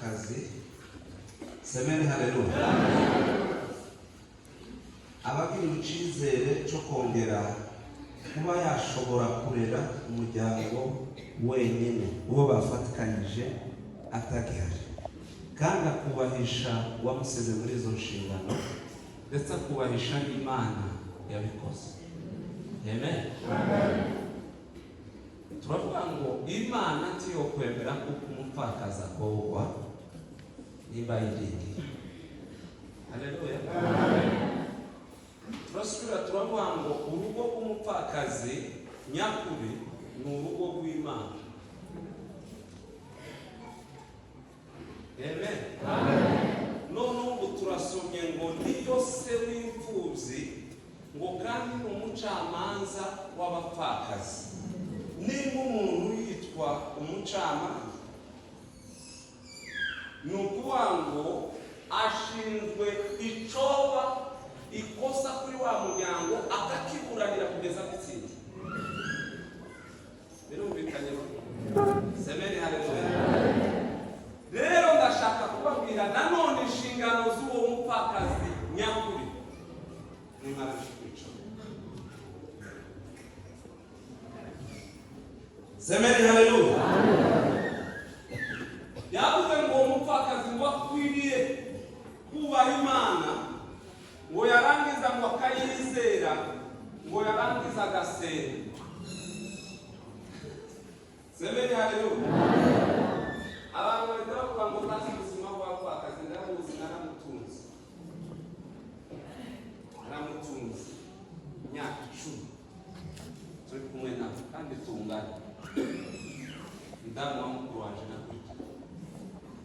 Umupfakazi, semeni haleluya, abagira icyizere cyo kongera kuba yashobora kurera umuryango wenyine uwo bafatikanyije atagihari, kandi akubahisha uwamusize muri izo nshingano, ndetse akubahisha n'Imana yabikoze. Amen. Turavuga ngo Imana ntiyokwemera kuko umupfakazi agorwa nimba yiringiye. Haleluya. Turasubira turavuga ngo urugo rw'umupfakazi nyakuri ni urugo rw'Imana. Amen. None ubu turasomye ngo niyo se w'imfubyi, ngo kandi ni umucamanza w'abapfakazi. Niba umuntu yitwa umucamanza, ni ukuvuga ngo ashinzwe icoba ikosa kuri wa muryango, akakiburanira kugeza gutsinda. Birumvikanye? Semeni haleluya. Rero ndashaka kubabwira nanone inshingano z'uwo mupfakazi nyakuri. Nimara kwicara, semeni haleluya. Yavuze ngo uwo mupfakazi ngo akwiriye kubaha Imana, ngo yarangiza ngo akayizera, ngo yarangiza agasenga. Semeni haleluya. Abantu bahita bavuga ngo ntazi ubuzima bw'abapfakazi. Ndamuzi, naramutunze, naramutunze imyaka 10 turi kumwe nawe kandi tungana. Mudamu wa mukuru wanje nakurikira,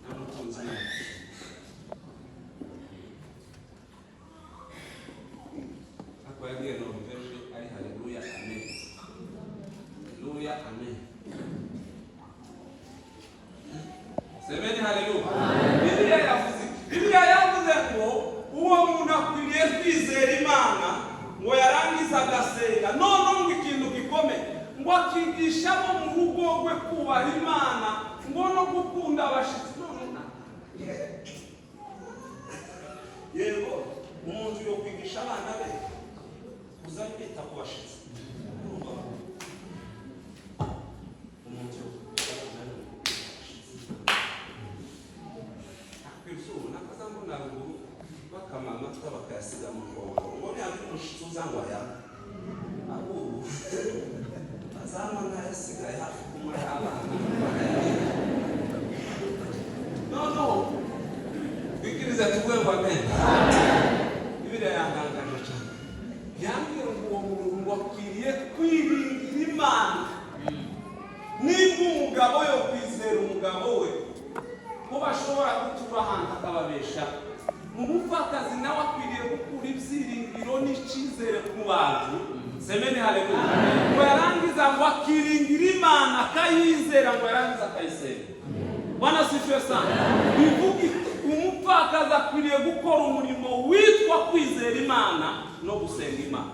namutunze imyaka 10. Ariko yagiye Norvege ari haleluya amen, haleluya amen, semeni haleluya. Bibiliya yavuze iki? Bibiliya yavuze ngo uwo muntu akwiriye kwizera Imana, ngo yarangiza agasenga. Noneho ngo ikintu gikomeye, ngo akigisha abo mu rugo rwe kubaha Imana, ngo no gukunda abashyitsi. None yego, umuntu yo kwigisha abana be kuza kwita ku bashyitsi. Urumva umuntu yo kwigisha abana be kwita ku bashyitsi, akwizuba nakaza mbona ruguru bakama amata bakayasiga mu nkongoro, ngo nihagira umushyitsi uza ngo ayanywe. Ahubwo azanywa n'ayasigaye hafi kunywa y'abana. Noneho twikirize tuvuge ngo amen. Bibiliya yantangaje cyane. Yambwiye ngo uwo muntu ngo akwiriye kwiringira Imana. Niba umugabo yo kwizera umugabo we ko bashobora gutura ahantu akababesha, mu mupfakazi nawe akwiriye gukura ibyiringiro n'icyizere ku bantu. Semeni haleluya. Ngo yarangiza ngo akiringira Imana, akayizera, ngo yarangiza akayisenga. Bwana asifiwe sana. Bivuga iki? Umupfakazi akwiriye gukora umurimo witwa kwizera Imana no gusenga Imana.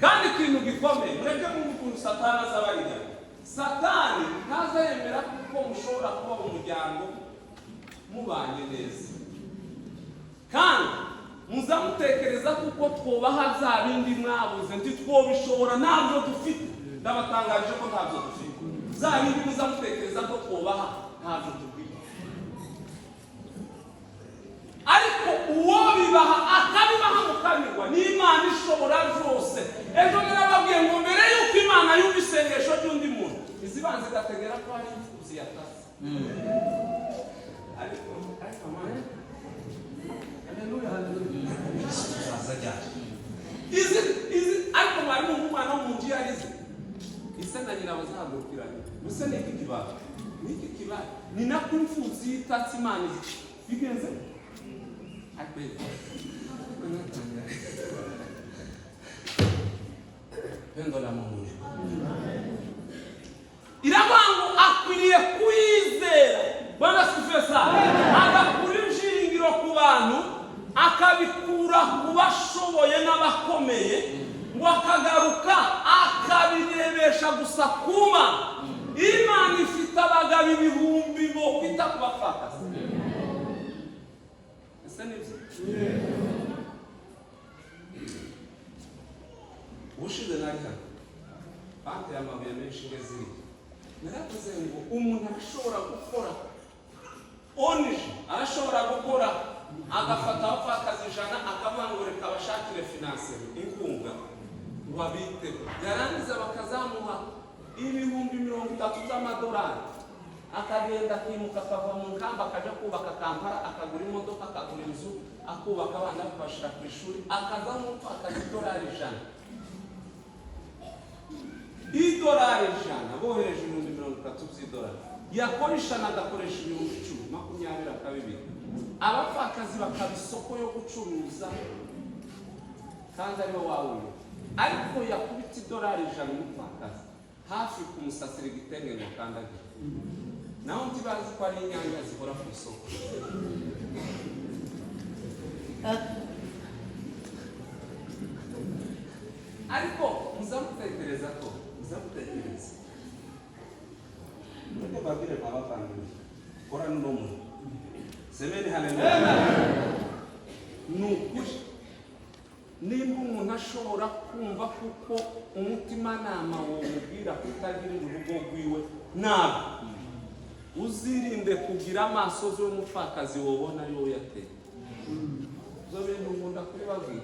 Kandi ikintu gikomeye, mureke mwumve ukuntu Satani aza abariganya. Satani ntaza yemera kuko mushobora kuba mu muryango mubanye neza, kandi muza mutekereza kuko twubaha bya bindi mwabuze, ntitwobishobora, ntabyo dufite. Ndabatangaje ko ntabyo dufite. Bya bindi muza mutekereza ko twubaha, ntabyo dufite, ariko uwo bibaha akabibaha mukanyurwa ni Imana ishobora byose. Ejo narababwiye ngo mbere y'uko Imana yumva isengesho ry'undi muntu, izibanza igategera ko hari imfubyi yatase. Ariko Mana, tuzaza ryari? Izi ariko mwari mu mwana wo mu nzu yarize, ise na nyina bazahagurukiranye. Mbese ni iki kibaye? Ni iki kibaye? Ni nako imfubyi yitatse Imana izi bigenze. Ariko pendo la Mungu iravuga ngo akwiriye kuyizera. Bwana asifiwe sana. Agakura ibyiringiro ku bantu, akabikura ku bashoboye n'abakomeye, ngo akagaruka akabirebesha gusa ku Mana. Imana ifite abagabo ibihumbi bo kwita ku bapfakazi. Nibyo. Ubushize nari hano banteye amabuye menshi ngeze iriya, naravuze ngo umuntu arashobora gukora ONG, arashobora gukora agafata abapfakazi 100, akavuga ngo reka bashakire financement, inkunga, ngo abiteho, yarangiza bakazamuha 30,000 by'amadolari, akagenda akimuka, akava mu nkamba, akajya kubaka Kampala, akagura imodoka, akagura inzu, akubaka, abana bakabashyira ku ishuri, akaza nk'umupfakazi idolari 100, idolari 100, bohereje 30,000 by'idolari, yakora ijana agakoresha 10,000, 20 akabibika, abapfakazi bakaba isoko yo gucuruza kandi ariwe wawuye. Ariko yakubita idolari 100 umupfakazi hafi kumusasira igitenge ngo akandagire, naho ntibazi ko ari inyanya zihora ku isoko. Ariko muzamutekereza ko muzamutekereza, mureke mbabwire, mwabavandimwe, kora n'uno muntu. Semeni haleluya. Ni ukuri, nimba umuntu ashobora kumva kuko umutimanama womubwira kutagirira urugo rwiwe nabi, uzirinde kugira amaso y'umupfakazi wobona ariwo uyateye. Ibyo bintu nkunda kubibabwira.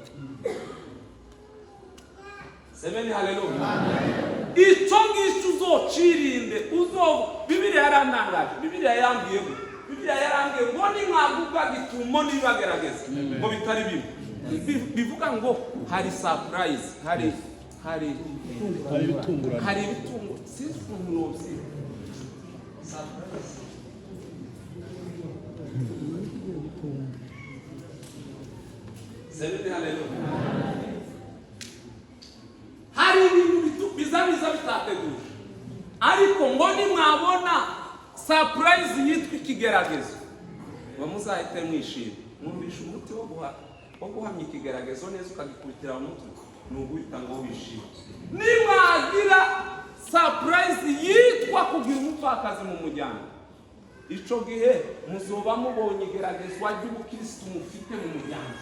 Semeni haleluya. Icyo ngicyo uzocirinde. Uzo Bibiliya yarantangaje. Bibiliya yambwiye ngo, Bibiliya yarambwiye ngo nimwagubwa gitumo nibagerageza ngo bitari bimwe. Bivuga ngo hari surprise, hari Hari ibitunguranye. Hari ibitungo, sinzi ukuntu nobyita surprise. Semeni haleluya. Hari ibintu biza biza bitateguje, ariko ngo nimwabona surprise yitwa ikigeragezo, ngo muzahite mwishima. Mwumvisha umuti wo guhamya ikigeragezo neza ukagikubitira mu mutwe ni uguhita ngo wishime. Nimwagira surprise yitwa kugira umupfakazi mu muryango, ico gihe muzoba mubonye igeragezwa ry'ubukirisitu mufite mu muryango.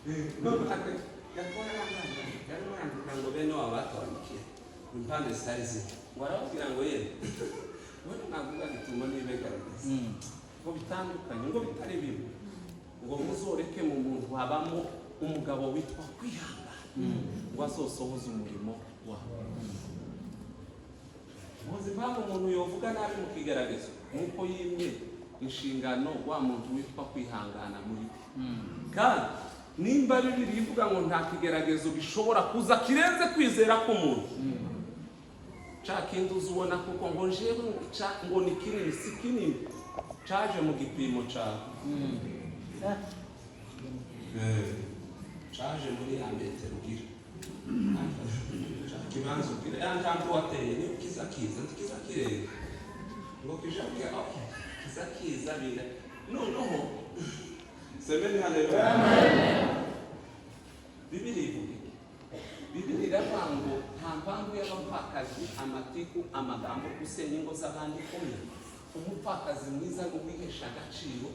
Yarimo arandika ngo bene wabo batabandikiye impande zitari zimwe, ngo arababwira ngo yewe we navuga gituma nibegaragaza ngo bitandukanye, ngo bitari bimwe, ngo muzoreke mu muntu habamo umugabo witwa kwihangana, ngo azosohoze umurimo wawe. Muzi impamvu umuntu yovuga nabi mu kigeragezo? Nuko yimye inshingano wa muntu witwa kwihangana muri we. Kandi nimba Bibiri ivuga ngo nta kigeragezo gishobora kuza kirenze kwizera k'umuntu, ca kindi uza ubona kuko ngo njewe ngo ni kinini, si kinini, caje mu gipimo cawe. Caje muri ya metero ugira, ca kibanza ugira, ya ntambwe wateye, niyo kiza kiza, ntikiza kirenga ngo kija okay, kiza kiza binga noneho. Semeni haleluya. Bibiri ivuga iki? Bibiri iravuga ngo nta mpamvu y'abapfakazi, amatiku, amagambo, gusenya ingo z'abandi. Oya, umupfakazi mwiza ni uwihesha agaciro,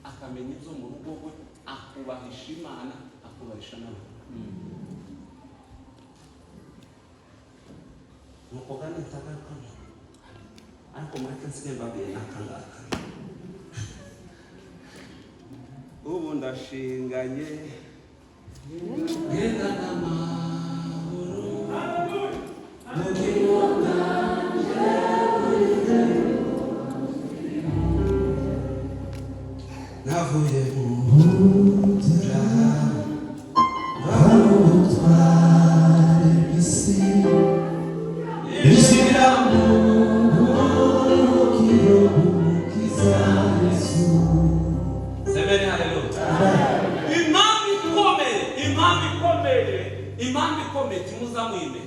akamenya ibyo mu rugo rwe, akubahisha Imana, akubahisha n'abantu. Nuko kandi ntagaruka, ariko mureke nsige mbabwiye n'aka ngaka. Ubu ndashinganye, ngenda n'amaguru mu kibuga. Navuye mu byaha, ubutware bw'isi, ishyira mu buruhukiro bw'Umukiza Yesu. Semeni haleluya. Impamvu ikomeye, impamvu ikomeye, impamvu ikomeye, ntimuzamwime,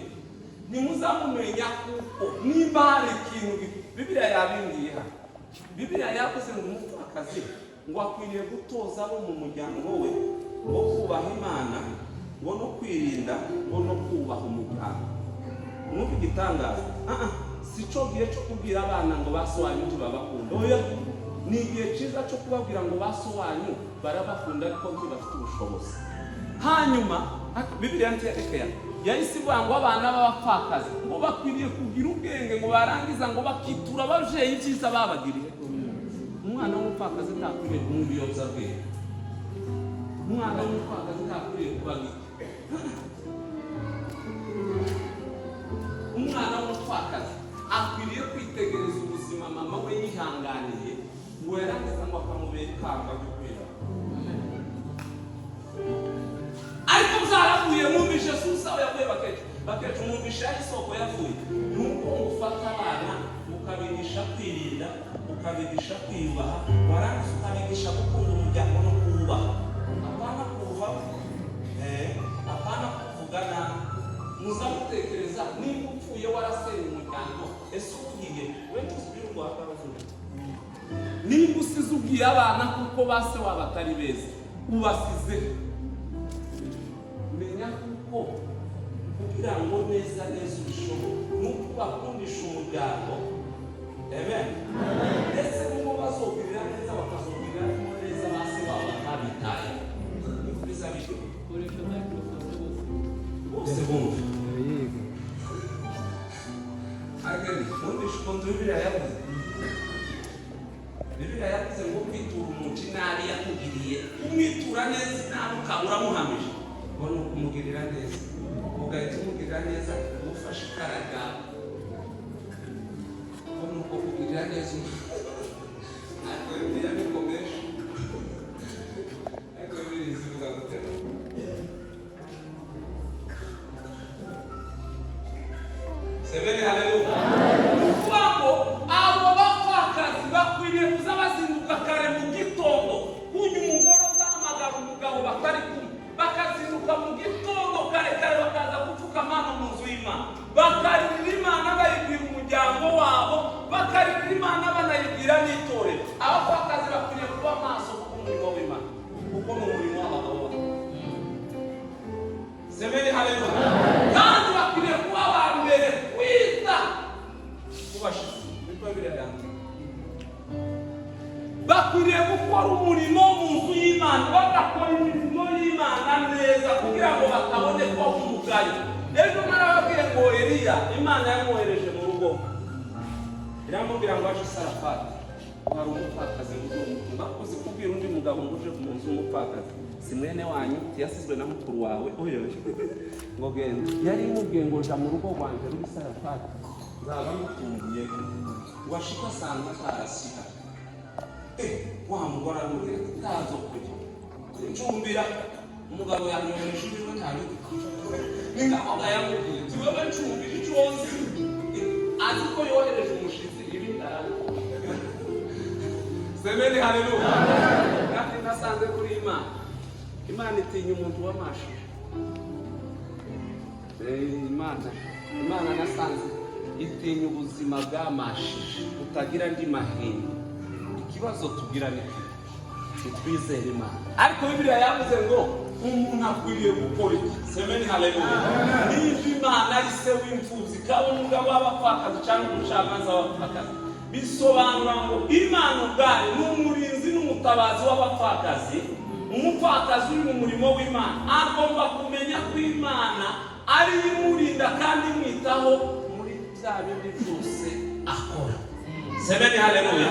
ntimuzamumenya, kuko nimba hari ikintu Bibiliya yabimbwiye hano, Bibiliya yavuze ngo umupfakazi ngo akwiriye gutoza abo mu muryango we ngo kubaha Imana, ngo no kwirinda, ngo no kubaha umuryango. Mwumva igitangaza? Ah, ah, si cyo gihe cyo kubwira abana ngo basobanure ntibabakunda. Oya. Ni igihe cyiza cyo kubabwira ngo baso wanyu barabakunda, ariko ntibafite ubushobozi. Hanyuma Bibiliya ntiyarekeye, yahise ivuga ngo abana b'abapfakazi ngo bakwiriye kugira ubwenge, ngo barangiza ngo bakitura ababyeyi ibyiza babagiriye. Umwana w'umupfakazi ntakwiriye kunywa ibiyobyabwenge. Umwana w'umupfakazi ntakwiriye kuba nk'iki. Umwana w'umupfakazi akwiriye kwitegereza ubuzima mama we yihanganiye, ngo yarangiza ngo akamubera ikamba ryo kwera. Ariko byaravuye, mwumvishe susa aho yavuye. Bakecuru, bakecuru, mwumvishe aho isoko yavuye. Ni uko mufata abana ukabigisha kwirinda, ukabigisha kwiyubaha, warangiza ukabigisha gukunda umuryango no kuwubaha. Apana kuva, apana kuvuga nabi. Muza mutekereza niba upfuye warasenye umuryango, ese ugiye we ntuzubire urwanda? Niba usize ubwiye abana kuko ba se wabo atari beza, ubasize. Menya kuko kugira ngo neza neza ubishobore ni uko ubakundisha umuryango. Amen. Ndetse n'uwo bazogirira neza, bakazogirira neza ba se wabo batabitaye, niko bizabiryoha. Koresha microphone bose. Bose bumve. Ageni, mwumvishe ukuntu Bibiliya yavuze. Bibiliya yavuze ngo kwitura umuntu inabi yakugiriye, umwitura neza inabi ukaba uramuhamije, ngo ni ukumugirira neza, ugahita umugirira neza ufashe ikara ryawe, ngo ni uko kugirira neza umuntu. Ariko Bibiliya bikomeje, ariko Bibiliya izivuga gute? Semeni haleluya. Ni ukuvuga ngo abo bapfakazi bakwiriye kuza bazinduka kare mu gitondo, kunya umugore uzahamagara umugabo batari kumwe, bakazinduka mu gitondo kare kare, bakaza gupfukama hano mu nzu y'Imana, bakaririra Imana bayibwira umuryango wabo, bakaririra Imana banayibwira n'itorero. Abapfakazi bakwiriye kuba maso kuko umurimo w'Imana, kuko ni umurimo w'abagabo babo. Semeni haleluya. Kandi bakwiriye kuba aba mbere kwita ku bashyitsi, niko Bibiliya yanditse. Bakwiriye gukora umurimo mu nzu y'Imana, bagakora imirimo y'Imana neza kugira ngo batabonekwaho umugayo. Ejo narababwiye ngo Eliya, Imana yamwohereje mu rugo, iramubwira ngo aje Sarafati hari umupfakazi ngo uzomutunga. Uzi kubwira undi mugabo ngo uje mu nzu y'umupfakazi, si mwene wanyu, yasizwe na mukuru wawe, oyo ngo genda. Yari imubwiye ngo ja mu rugo rwanjye ruri Sarafati, nzaba ngutungiye. Ngo ashike asanga atarashyika. Wa mugore aramubwira ati ntazo kujya ncumbira, umugabo yanyohereje ibiryo ntabiryo. Ni nkaho yamubwiye ati wewe ncumbira icyo nzi. Azi ko yohereje umushitsi, ibindi arabikora. Semeni haleluya. Kandi nasanze kuri Imana, Imana itinya umuntu wamashije. Imana nasanze itinya ubuzima bwamashije utagira andi mahinda. Ikibazo tugira ni kimwe, ntitwizere Imana. Ariko Bibiliya yavuze ngo umuntu akwiriye gukora iki? Semeni haleluya. Niba Imana ari se w'imfubyi, kaba umugabo w'abapfakazi cyangwa umucamanza w'abapfakazi, bisobanura ngo Imana ubwayo ni umurinzi n'umutabazi w'abapfakazi. Umupfakazi uri mu murimo w'Imana agomba kumenya ko Imana ari imurinda kandi imwitaho muri bya bindi byose akora. Semeni haleluya.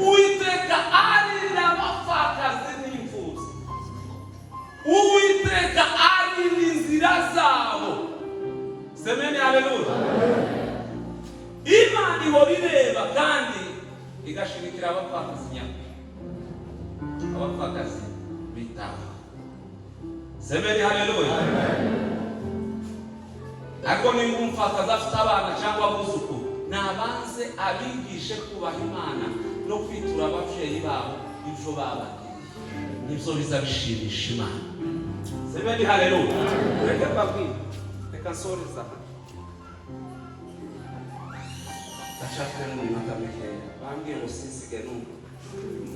Uwiteka arinda abapfakazi n'imfubyi, Uwiteka arinda inzira zabo. Semeni haleluya. Imana ihora ireba kandi igashirikira abapfakazi nyakuri, abapfakazi bitaho. Semeni haleluya. Ariko niba umupfakazi afite abana cyangwa abuzukuru, nabanze abigishe kubaha Imana no kwitura ababyeyi babo ibyo babagiriye, nibyo biza bishimisha Imana. Semeni haleluya. Reka mbabwire, reka nsoreza aha, ndashaka mu minota mikeya. Bambwiye ngo sinsige numva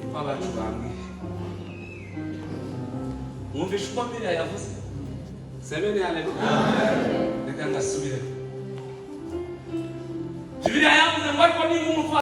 uko abacu bambwiye. Mwumvishe uko Bibiliya yavuze. Semeni haleluya. Reka ngasubire. Bibiliya yavuze ngo ariko niba umupfakazi